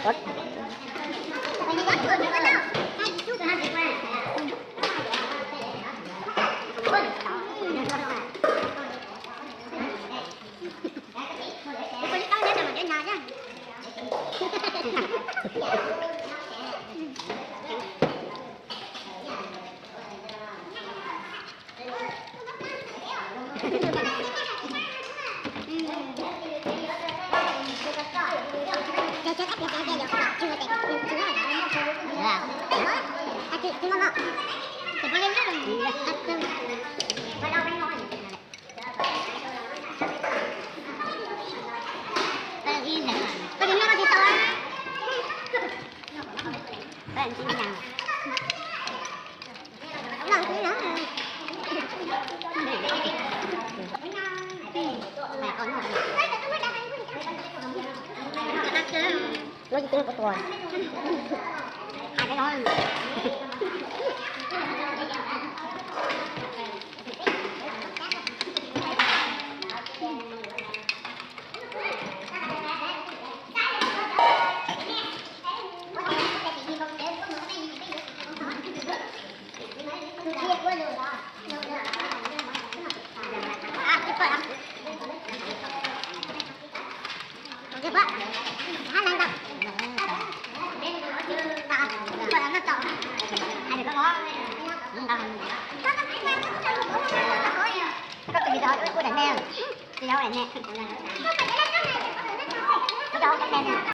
Lub ib tug kuv tuag. Koj tus vim tau ua daim me, tus yau daim me, tus yau daim me.